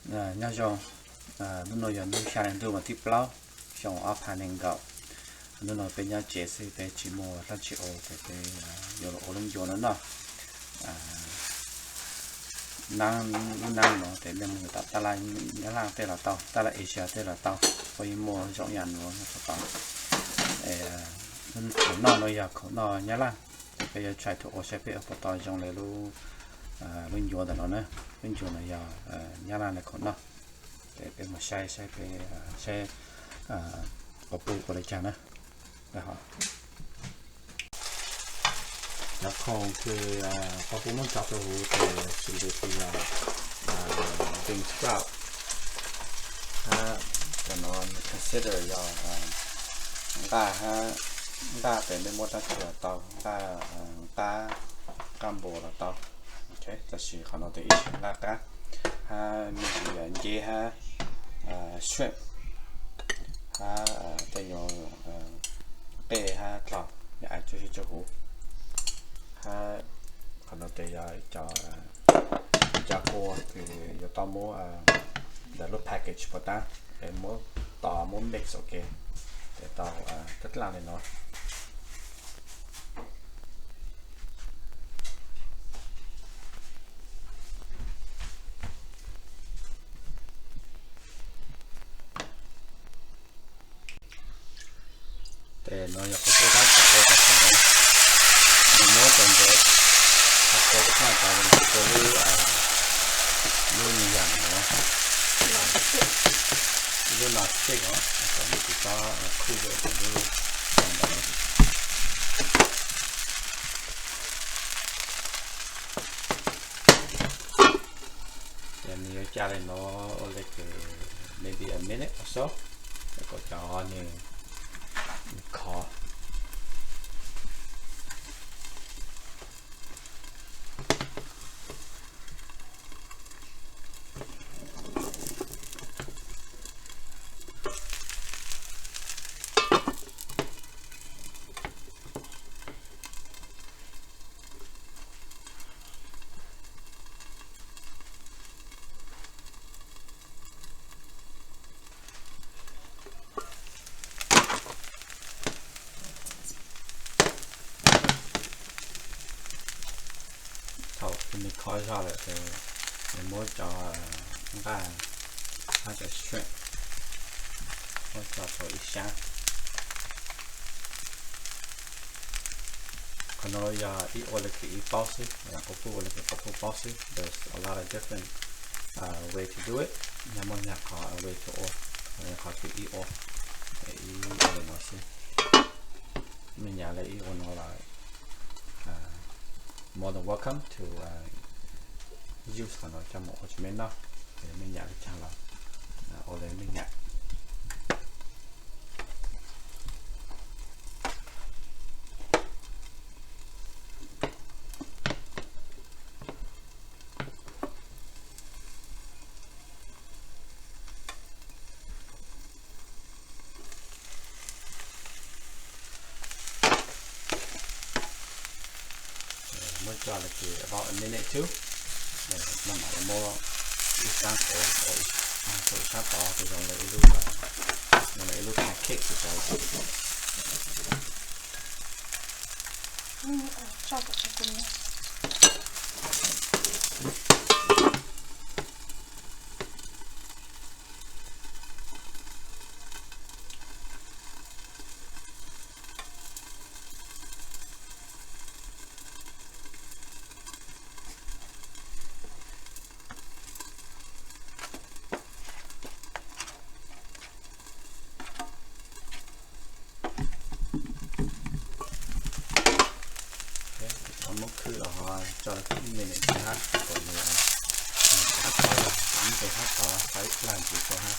Nyob zoo, hnub no yog hnub xya hli ntuj vas thib plaub xyoo ob phav nees nkaum. Hnub no peb nyob tsev xwb, peb tsis muaj dab tsi ua ces peb yuav los ua lub ncua no noj. Lub nab no ces nej mus tom tab laj Nyab Laj tej los tau, tab laj Asia tej los tau, puas yeej muaj zoo ib yam no nyob rau tod. Khoom noj no yog khoom noj Nyab Laj, ces peb yuav try to ua saib peb ua puas tau zoo li lub, lub ncua ntawm no na. Lub ncua no yog Nyab Laj li khoom noj, ces peb mus saib saib peb, saib quas puj ua li cas na. Cov khoom uas quas puj muab tso rau huv ces xws li yog bean sprout, hab cov no consider yog nqaj, hab nqaj ces nej muab dab tsi los tau, nqaj qab, nqaj npua los tau. Tab sis qhov no ces ib txhia nqaj qab, hab me ntsis nceb hab shrimp, hab tej nyuag qej hab dlho, yog ais tsuj sib tsuj huv. Hab qhov no ces yog ib co, ib co kua kws yuav tau muab ntawm lub package puas tab, es muab tos muab mix ua ke, ces tau tab dlaaj li no. Ces no yog quas puj tab tom ua tas, nws muab cov ncauj, cov kua txhaj tas, ua lub, lub me yam no, lub non stick os, kom nws tsis txhob khuj dua lub ntawd. Ces nws yuav ca li no ua li kws maybe a minute or so, kom cov nws khov. Thaum nws khov zog lawm ces nws muab cov nqaj hab cov shrimp muab tso rau ib sab. Qhov no yog ib ua li kws ib paub xwb, quas puj ua li kws quas puj paub xwb. There's a lot of different way to do it. Yog muaj nyag qhov way to ua, qhov kws ib ua, ib ua li no xwb. Me nyuam li ib ua no los more than welcome to use qhov no coj mus ua tsis me noj, me nyuam li caag los ua li me nyuam. Muab tso li kws about a minute too, no mam muab ib sab tod, ib sab tod zoo li ib lub, zoo li ib lub pancake tod. Muab khwb los ho tso li ib minute hab kom nws, nws tau hab tod, nws tau hab tod, tau ib plag ntxiv rau hab.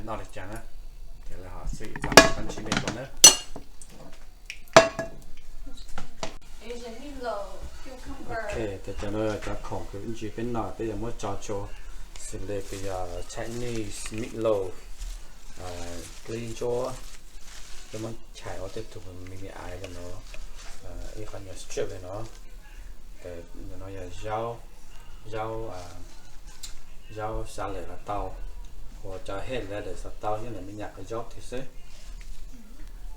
noj li cas na. Ces lawv ho xwb ib txoj qab ntsib nej dua na. Ok, ces cov no yog cov khoom kws ib ntsis peb noj peb yuav muab tso tsua, xws li kws yog Chinese meatloaf, dlib ntsuab, peb muab chais ua tej tug me me aiv li no, ib qho nyuag strip li no. Ces no yog zaub, zaub, zaub salad los tau, ua cov head lettuce los tau, nyob ntawm me nyuam qhov zaub tiag xwb.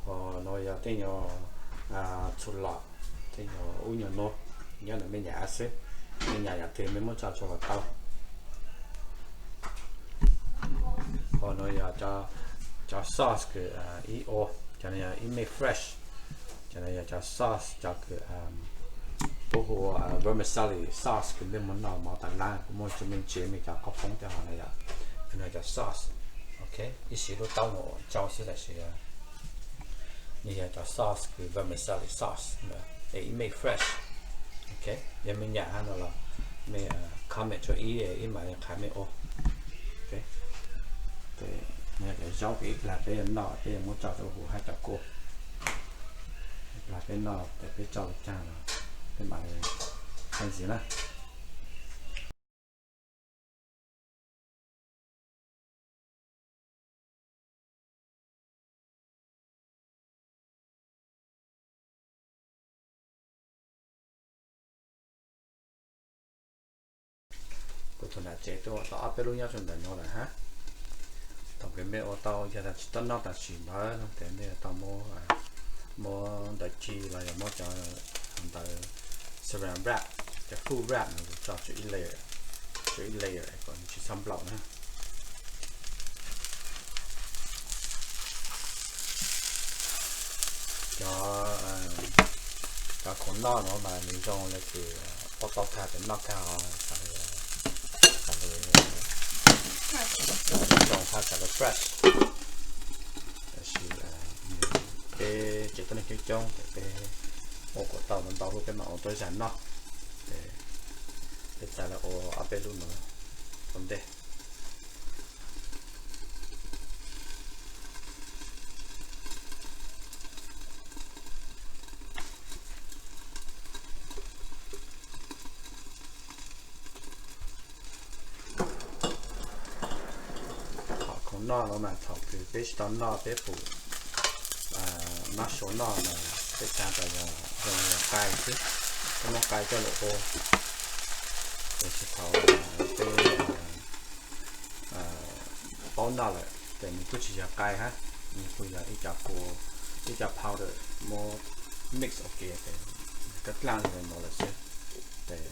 Ho no yog tej nyuag txhua lom, tej nyuag ub nyuag no, nyob ntawm me nyuam xwb. Me nyuam yam twg mej muab tso tsua los tau. Ho no yog cov sauce kws ib ua, cov no yog ib me fresh. Cov no yog cov sauce cov kws puab hu ua vermicelli sauce kws mej muab noj mov tas lab, kuv muaj tsis me ntsis me cov qhov poob tej ho no yog, no cov sauce. Ok, ib sim lub taub no tsau xwb tab sis nws yog cov sauce kws vermicelli sauce, es ib me fresh. Ok, yog me nyuam hab no los mej comment tsua ib, ib mam li qha mej ua. Ces no yog cov zaub kws ib plag peb yuav noj peb yuav muab tso rau huv hab cov kua. Ib plag peb noj tes peb tso li caag los peb mam li qha ntxiv na. Kuv tug nam tsev twb ua tau ob peb lub nyob rau ntawm no lawm hab. Thaum kws mej ua tau yog tas tsis tau noj tam sim ntawd no tes mej yuav tau muab, muab ntawv ci los yog muab cov ntawv saran wrap, cov food wrap no tso tsua ib layer, tsua ib layer kom nws tsis txhob nplaum na. Cov, cov khoom noj no mas nws zoo le kws ua tau tag tes noj kag, tas li, tas li zoo tag, tas li fresh. Tab sis peb tsev tuab neeg coob coob tes peb ua kuas tau ntau lub peb mam ua tuab zag noj. Ces peb txav lawv ua ob peb lub no ua ntej. Qhov khoom noj no mas thaum kws peb tsis tau noj peb pum mab sua noj mas peb txav tas yog zoo li qai xwb, peb muab qai coj lug ua. Tab sis thaum peb paub noj lawm ces nws kuj tsis yog qai hab, nws kuj yog ib co kua, ib co powder muab mix ua ke ces kab dlaaj li no lawm xwb. Ces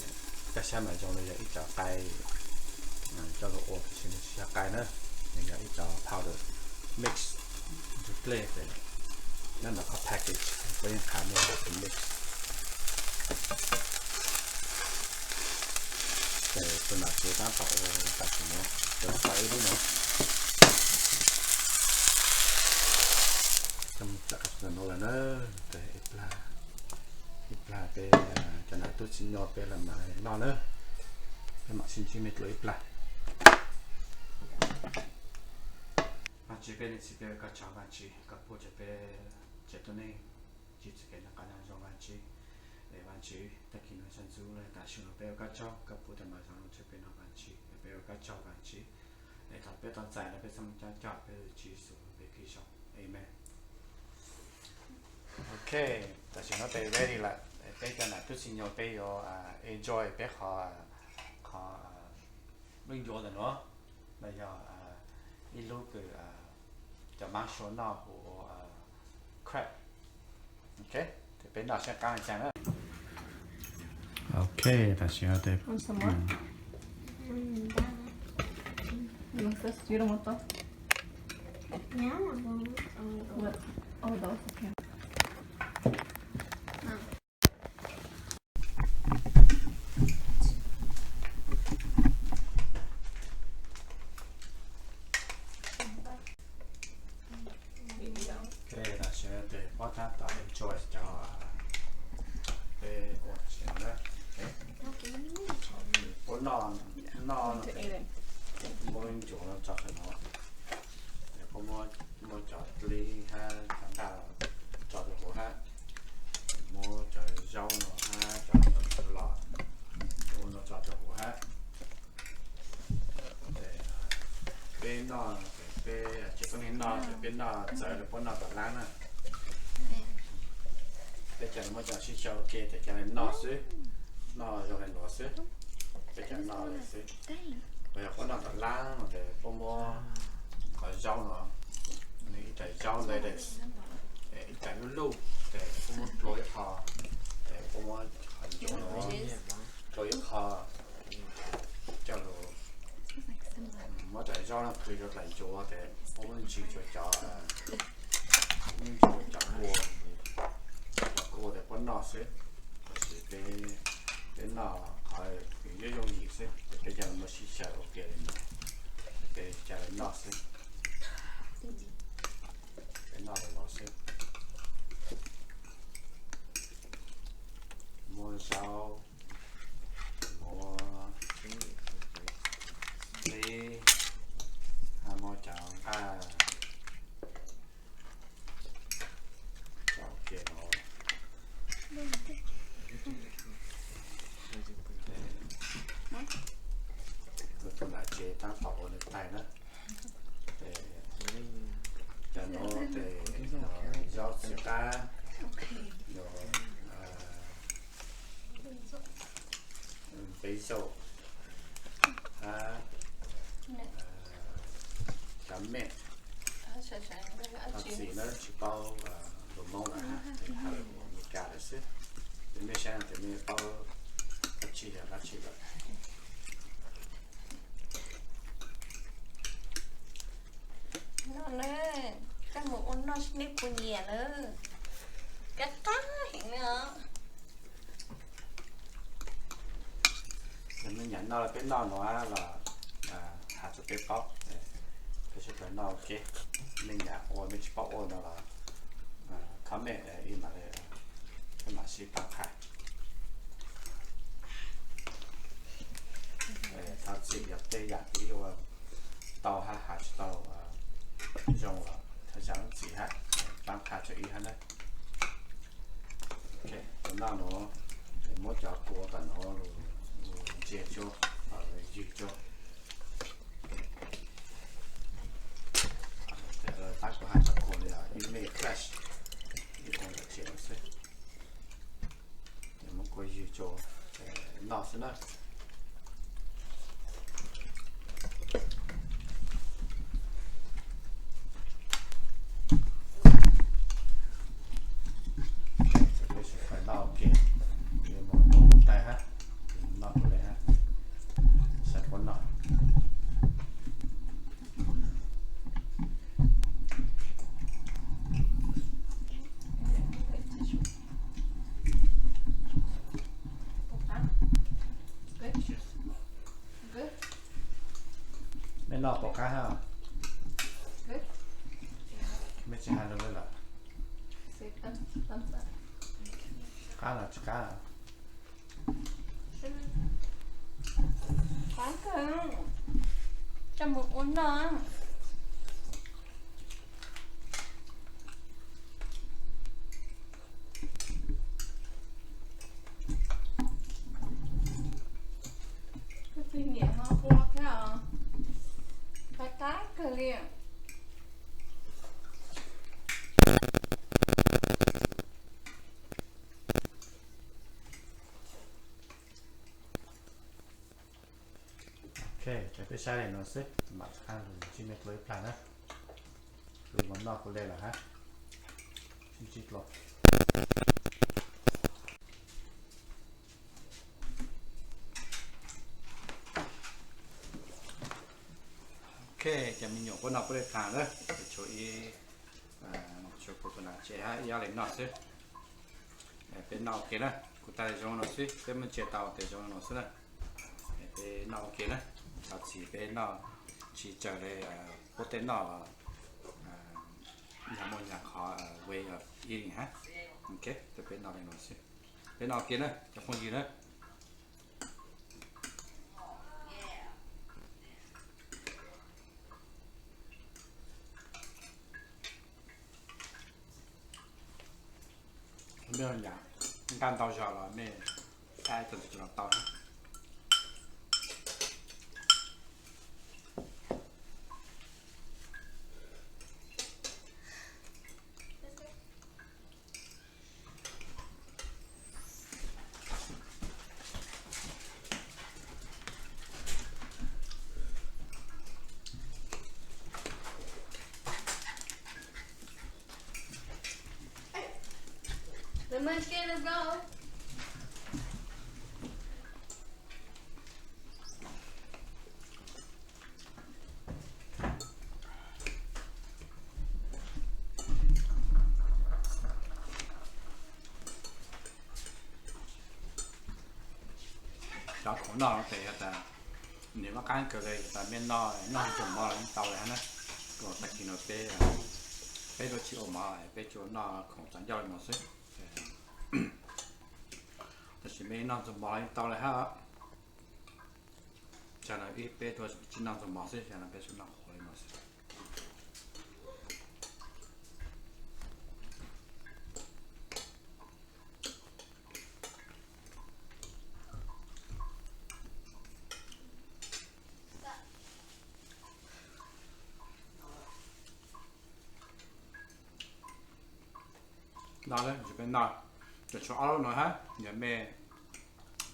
kab sab mas zoo li yog ib co qai coj lug ua tab sis nws tsis yog qai na, nws yog ib co powder mix ntug dlej ces nyob ntawm qhov package puab yeej qha mej hais tias mix. Ces tus nam tsev tab tom ua tam sim no, ces ua tau ib lub no. Coj mus txawm qhov no lawm na, ces ib plag, ib plag peb cov nam tub txim nyuas peb los mam noj na. Peb mam sib ntsib mej dlua ib plag. Vaajtswv, peb leej txiv peb ua koj tsaug Vaajtswv koj pub rau peb tsev tuab neeg ntsib txoj kev noj qab nyob zoo Vaajtswv. Es Vaajtswv, tag kis no sab ntxub lawm tam sim no peb ua koj tsaug koj pub tau mas zoo lug rau peb no Vaajtswv, es peb ua koj tsaug Vaajtswv. Es thaum peb tau txais no peb txhob muab coj coj, peb hu Tswv Yexus lub npe kis zoo. Amen. Ok, tam sim no peb ready lawm, peb cov nam tub txim nyuas peb yuav enjoy peb qhov, qhov lub ncuav ntawm no, no yog ib lub kws cov mab sua noj hu ua crab. Ok, ces peb noj saib qab li cas na. Ok, tam sim no ces Ok, tam sim no ces peb tab tom enjoy cov peb ua tam sim no na. Puab noj, noj muab ncuav no tso saum no. Noj, peb tsev koob hmoov noj ces peb noj txawv li puab noj tom lab na. Peb cov muab cov sib xyaw ua ke ces cov li noj xwb, noj zoo li nuav xwb. Peb cov noj li xwb. Puab yog puab noj tom lab no ces puab muab qhov zaub no, ib tais zaub lettuce, ib tais luj luj ces puab muab dlua ib qho, ces puab muab qhov ncuav no dlua ib qho, coj lug muab tais zaub no qhwv rua tais ncuav ces puab muab ntsis rua cov, muab ntsis rua cov kua, cov kua ces puab noj xwb. Tab sis peb, peb noj qhov yooj yooj yim xwb ces peb coj lug muab sib xyaw ua ke li no, peb coj lug noj xwb. Peb noj li no xwb. Muab zaub, muab qhib, muab cov nqaj, cov ua ke no. Kuv tus nam tsev tab tom ua nws tais na. Cov nuav ces zaub txiv qab, basil, hab cov mint. Thov txim na, tsis paub lus Moob lawm hab, hab lus Amelikas lawm xwb. Ces mej saib no ces mej paub dab tsi yog dab tsi lawm. Noj na, koj mus ua noj seb neb puas nyiam na. Kab qab heev na. Yog mej nyiam noj los peb noj nuav los has rua peb paub, peb sawv daws noj ua ke. Mej nyiam ua, mej tsis paub ua no los comment ib mam li, peb mam sib pab qha. Thov txim yog tej yam kuv ib ua tau hab has tsis tau zoo los thov zam lub txim hab, pab qha rua ib hab na. Tus noj nuav, muab cov kua tom nuav lug ntsia tsua, ywg tsua. Tab kuv has cov kua li ib me fresh, ib ua ntawm tsev xwb. Ces muab kua ywg tsua, noj xwb na. Peb sawv daws noj ua ke, yuav mus ua tais hab, noj ua le hab, saib puab noj. Mej noj puas qab hab? Mej tsis has lug le lawm. Qab los tsis qab? Qab kawg, coj mus ua noj. Koj txiv niam ho ua thiab os, qab qab kawg li. Ok, ces peb saib li no xwb, mam rov qab ntsib mej dlua ib plag na. Kuv mus noj kuv le lawm hab, sib ntsib dlua. Ok, cov me nyuam puab noj puab le tag na, tshuav ib, tshuav kuv tus nam tsev hab ib ob leeg noj xwb. Peb noj ua ke na, kuv tas zoo no xwb, peb muab ntsia tau tas zoo no xwb na. Peb noj ua ke na, thov txim peb noj tsis tsaws li puab tej noj los, nyag muaj nyag qhov way of eating hab. Ok, peb noj li no xwb. Peb noj ua ke na cov phooj ywg na. Mej nyam nqaj ntau zog los mej add tus ntawd los tau na. Cov khoom noj no ces yog tas nws muaj qab kawg li, tas mej noj, noj ntxuag mov los yeej tau li hab na. Tag kis no peb, peb tsis ua mov, peb tsuas noj khoom txav ncauj li no xwb. Tab sis mej noj ntxuag mov los yeej tau li hab. Tsam no ib peb tsuas tsis noj ntxuag mov xwb, tsam no peb tsuas noj qhuav li no xwb. No, no, tshuav ob lub no hab, yog mej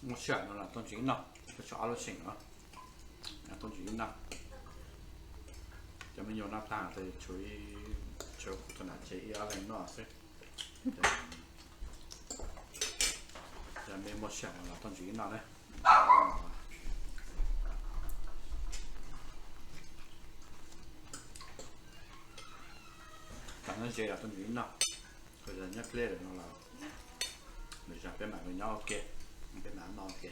muaj sij hawm no los tooj tswv ib noj, tshuav ob lub seem no, tooj tswv ib noj. Cov me nyuam noj tag, tshuav kuv tus nam tsev ib ob leeg noj xwb. Yog mej muaj sij hawm los tooj tswv ib noj na. Tam no ze los tooj tswv ib noj, nyob dleb lawm no los lwm zag peb mam li nyob ua ke, peb mam noj ua ke.